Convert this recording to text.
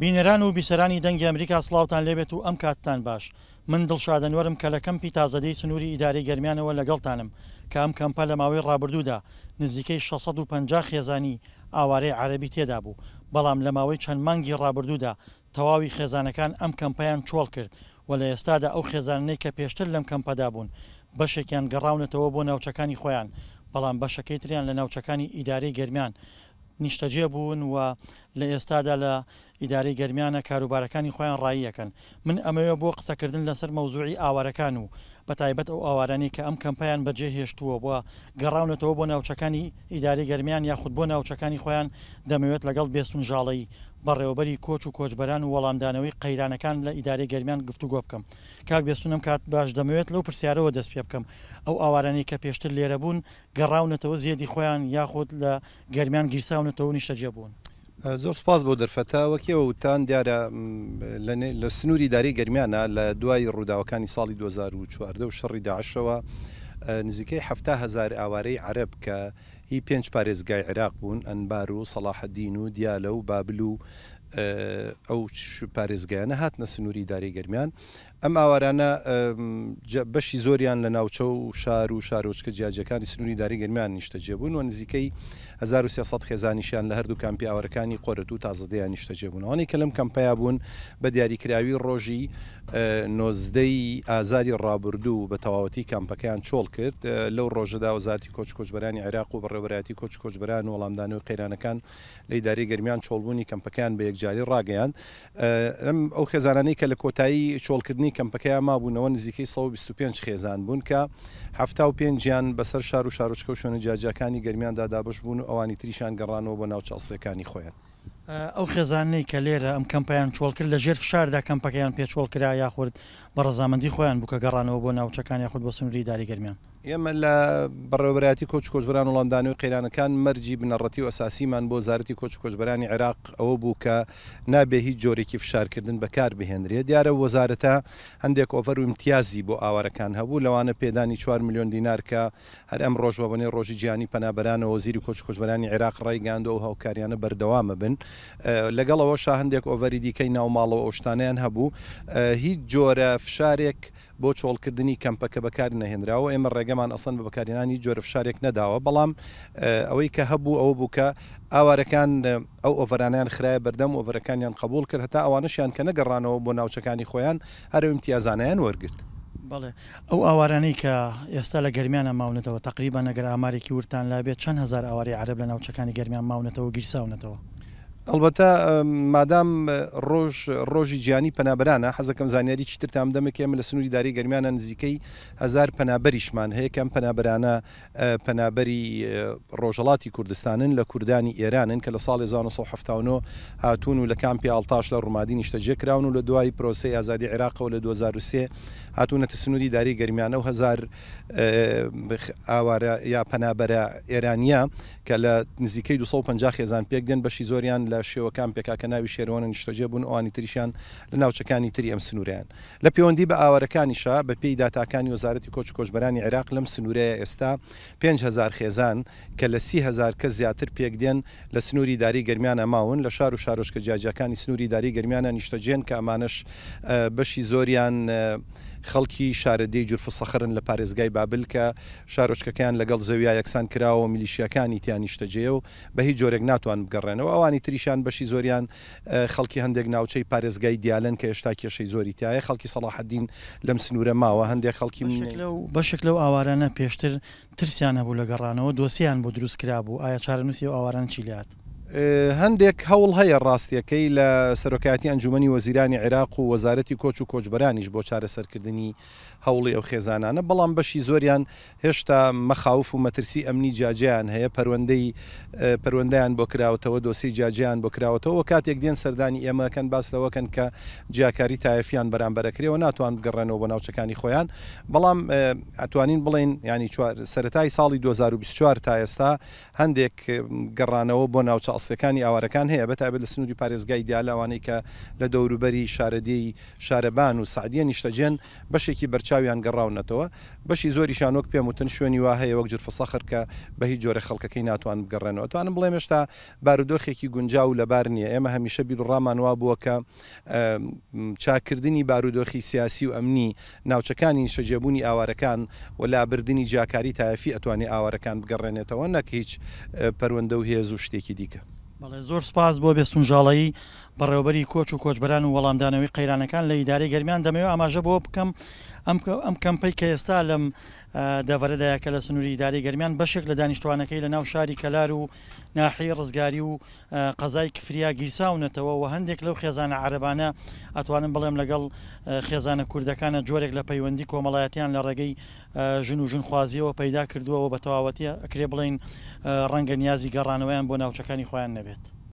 بینەران و بیسەرانی دەنگی ئەمریکا سڵاوتان لێبێت و ئەم کاتتان باش. من دڵشاد ئەنوەرم کە لە کەمپی تازەدێی سنووری ئیدارەی گەرمیانەوە لەگەڵتانم کە ئەم کەمپە لە ماوەی ڕابردوودا نزیکەی 650 خێزانی ئاوارەی عەرەبی تێدا بوو بەڵام لە ماوەی چەند مانگی ڕابردوودا تەواوی خێزانەکان ئەم کەمپەیان چۆڵ کرد و لە ئێستادا ئەو خێزانانەی کە پێشتر لەم کەمپەدا بوون بەشێکیان گەڕاونەتەوە بۆ ناوچەکانی خۆیان بەڵام بەشەکەی تریان لە ناوچەکانی ئیدارەی گەرمیان نیشتەجێ بوون و لە ئێستادا لە ئیدارەی گەرمیانە کاروبارەکانی خۆیان ڕایی ئەکەن. من ئەمەوێ بۆ قسەکردن لەسەر مەوزوعی ئاوارەکان و بەتایبەت ئەو ئاوارانەی کە ئەم کەمپەیان بەجێ هێشتووە و گەڕاونەتەوە بۆ ناوچەکانی ئیدارەی گەرمیان یاخود بۆ ناوچەکانی خۆیان دەمەوێت لەگەڵ بێستون ژاڵەیی بەڕێوەبەری کۆچ و کۆچبەران و وەڵامدانەوەی قەیرانەکان لە ئیدارەی گەرمیان گفتوگۆ بکەم. کاک بێستون ئەم کات باش دەمەوێت لەو پرسیارەوە دەست پێ بکەم ئەو ئاوارانەی کە پێشتر لێرە بوون گەڕاونەتەوە زێدی خۆیان یاخود لە گەرمیان گیرساونەتەوە و نیشتەجێ بوون؟ زۆر سوپاس بۆ دەرفەتە. وەک ئێوە وتتان دیارە لە سنووری ئیدارەی گەرمیانە لە دوای ڕووداوەکانی ساڵی 2014 و شەڕی داعشەوە نزیکەی 70 هەزار ئاوارەی عەرەب کە هی پێنج پارێزگای عێراق بوون، ئەنبار و سەڵاحەدین و دیالە و بابل و ئەو پارێزگایانە هاتنە سنووری ئیدارەی گەرمیان. ئەم ئاوارانە بەشی زۆریان لە ناوچە و شار و شارۆچکە جیاجیەکانی سنووری ئیدارەی گەرمیان نیشتەجێ بوون و نزیکەی 1300 خێزانیشیان لە هەردوو کامپی ئاوارەکانی قۆرەتوو و تازەدێیان نیشتەجێ بوون. ئەوانەی کە لەم کەمپەیا بوون بە دیاریکراوی ڕۆژی 19 ی ئازاری ڕابردوو بە تەواوەتی کامپەکەیان چۆڵ کرد. لەو ڕۆژەدا وەزارەتی کۆچ و کۆچبەرانی عێراق و بەڕێوەبەرایەتی کۆچ و کۆچبەران و وەڵامدانەوەی قەیرانەکان لە ئیدارەی گەرمیان چۆڵبوونی کەمپەکەیان بە یەکجاری ڕاگەیاند. ئەو خێزانانەی کە لە کۆتایی چۆڵکردنی کەمپەکەیا مابوونەوە نزیکەی 125 خێزان بوون کە 75 یان بەسەر شار و شارۆچکە و شوێنە جیاجیاکانی گەرمیاندا دابەش بوون و ئەوانی تریشیان گەڕانەوە بۆ ناوچە ئەسڵیەکانی خۆیان. ئەو خێزانەی کە لێرە ئەم کەمپەیان چۆڵ کرد لە ژێر فشاردا کەمپەکەیان پێ چۆڵ کرا یاخود بە ڕەزامەندی خۆیان بوو کە گەڕانەوە بۆ ناوچەکان یاخود بۆ سنووری ئیدارەی گەرمیان؟ ئێمە لە بەڕێوەبەرایەتی کۆچ و کۆچبەران و وەڵامدانەوەی قەیرانەکان مەرجی بنەڕەتی و ئەساسیمان بۆ وەزارەتی کۆچ و کۆچبەرانی عێراق ئەوە بوو کە نابێ هیچ جۆرێکی فشارکردن بەکار بهێنرێ. دیارە وەزارەتە هەندێک ئۆفەر و ئیمتیازی بۆ ئاوارەکان هەبوو، لەوانە پێدانی چوار ملیۆن دینار کە هەر ئەمڕۆش بە بۆنەی ڕۆژی جیهانی پەنابەرانەوە وەزیری کۆچ و کۆچبەرانی عێراق ڕایگەیاندووە ئەو هاوکاریانە بەردەوامەبن. لەگەڵ ئەوەشا هەندێک ئۆفەری دیکەی ناوماڵەوە ئەو شتانەیان هەبوو. هیچ جۆرە فشارێک بۆ چۆڵکردنی کەمپەکە بەکار نەهێنراوە، ئێمە ڕێگەمان ئەسڵەن بە بەکارهێنانی هیچ جۆرە فشارێک نەداوە، بەڵام ئەوەی کە هەبوو ئەوە بوو کە ئاوارەکان ئەو ئۆفەرانەیان خرایە بەردەم، ئۆفەرەکانیان قبوڵ کرد، هەتا ئەوانەشیان کە نەگەڕانەوە بۆ ناوچەکانی خۆیان هەر ئەو ئیمتیازانەیان وەرگرت. بەڵێ، ئەو ئاوارانەی کە ئێستا لە گەرمیانا ماونەتەوە، تەقریبەن ئەگەر ئامارێکی وردتان لابێت چەند هەزار ئاوارەی عەرەب لە ناوچەکانی گەرمیان ماونەتەوە و گیرساونەتەوە؟ ئەڵبەتە مادام ڕۆژ ڕۆژی جیهانی پەنابەرانە، حەزەکەم زانیاریی ترتان بدەمێ کە ئێمە لە سنووری دارەی گەرمیانە نزیکەی هەزار پەنابەریشمان هەیە کە ئەم پەنابەرانە پەنابەری ڕۆژهەڵاتی کوردستانن، لە کوردانی ئێرانن کە لە ساڵی 1979 هاتوون و لە کامپی ئاڵتاش لە ڕومادی نیشتەجێ کراون و لە دوای پرۆسەی ئازادی عێراقەوە لە 2003 هاتوونەتە سنووری دارەی گەرمیان. ئەو هەزار ئاوارە یا پەنابەرە ئێرانییە کە لە نزیکەی 250 خێزان پێکدێن، بەشی زۆریان لە شێوە کامپێکا کە ناوی شێروانە نیشتەجێ بوون، ئەوانی تریشیان لە ناوچەکانی تری ئەم سنوورەیان. لە پێوەندی بە ئاوارەکانیشا، بە پێی داتاکانی وەزارەتی کۆچ و کۆچبەرانی عێراق لەم سنوورەیە ئێستا 5000 خێزان کە لە 30,000 کەس زیاتر پێکدێن لە سنووری ئیدارەی گەرمیانا ماون، لە شار و شارۆچکە جیاجیاکانی سنووری ئیدارەی گەرمیانا نیشتەجێن کە ئەمانەش بەشی زۆریان خەڵکی شارەدێی جورف سەخرن لە پارێزگای بابل کە شارۆچکەکەیان لەگەڵ زەویا یەکسان کراوە و میلیشیاکانی تیا نیشتەجێیە و بە هیچ جۆرێک ناتوان بگەڕێنەوە، ئەوانی تریشیان بەشی زۆریان خەڵکی هەندێک ناوچەی پارێزگای دیالەن کە هێشتا کێشەی زۆری تیایە، خەڵکی سەڵاحەدین لەم سنوورە ماوە، هەندێک خەڵکی. بەشێک لەو ئاوارانە پێشتر ترسیان هەبوو لە گەڕانەوە، دۆسیەیان بۆ دروست کرابوو، ئایا چارەنووسی ئەو ئاوارانە چی لێهات؟ هەندێک هەوڵ هەیە ڕاستییەکەی لە سەرۆکایەتی ئەنجوومەنی وەزیرانی عێراق و وەزارەتی کۆچ و کۆچبەرانیش بۆ چارەسەرکردنی هەوڵی ئەو خێزانانە، بەڵام بەشی زۆریان هێشتا مەخاوف و مەترسی ئەمنی جیاجیایان هەیە، پەروەندەی پەروەندەیان بۆ کراوەتەوە، دۆسیەی جیاجیایان بۆ کراوەتەوە و کاتێک دێن سەردانی ئێمە ئەکەن باس لەوە کەن کە جیاکاری تایەفیان بەرامبەر ئەکرێ و ناتوان بگەڕێنەوە بۆ ناوچەکانی خۆیان، بەڵام ئەتوانین بڵێین یانی چوار سەرەتای ساڵی 2024 تا ئێستا هەندێک گەڕانەوە بۆ ناوچە. ئەسڵیەکانی ئاوارەکان هەیە، بەتایبەت لە سنووری پارێزگای دیالە ئەوانەی کە لە دەوروبەری شارەدێی شارەبان و سەعدیە نیشتەجێن بەشێکی بەرچاویان گەڕاونەتەوە، بەشی زۆریشیان وەک پێم وتن شوێنی وا هەیە وەک جرف سەخر کە بە هیچ جۆرێک خەڵکەکەی ناتوانن بگەڕێنەوە. ئەتوانم بڵێم هێشتا بارودۆخێکی گونجاو و لەبار نییە. ئێمە هەمیشە بیروڕامان وا بووە کە چاککردنی بارودۆخی سیاسی و ئەمنی ناوچەکانی نیشتەجێبوونی ئاوارەکان و لابردنی جیاکاری تایەفی ئەتوانێ ئاوارەکان بگەڕێنێتەوە نەک هیچ پەروەندە و هێز و شتێکی دیکە. بەڵێ زۆر سوپاس بۆ بێستون ژاڵەیی بەڕێوەبەری کۆچ و کۆچبەران و وەڵامدانەوەی قەیرانەکان لە ئیدارەی گەرمیان دەمەوێت ئاماژە بەوە بکەم ئەم کەمپەی کە ئێستا لەم دەڤەرەدایە کە لە سنووری ئیدارەی گەرمیان بەشێک لە دانیشتوانەکەی لە ناو شاری کەلار و ناحیەی ڕزگاری و قەزای کفریا گیرساونەتەوە و هەندێک لەو خێزانە عەرەبانە ئەتوانم بڵێم لەگەڵ خێزانە کوردەکانە جۆرێک لە پەیوەندی کۆمەڵایەتیان لە ڕێگەی ژن و ژنخوازیەوە پەیدا کردووە و بە تەواوەتی ئەکرێ بڵێین ڕەنگە نیازی گەڕانەوەیان بۆ ناوچەکانی خۆیان نەبێت.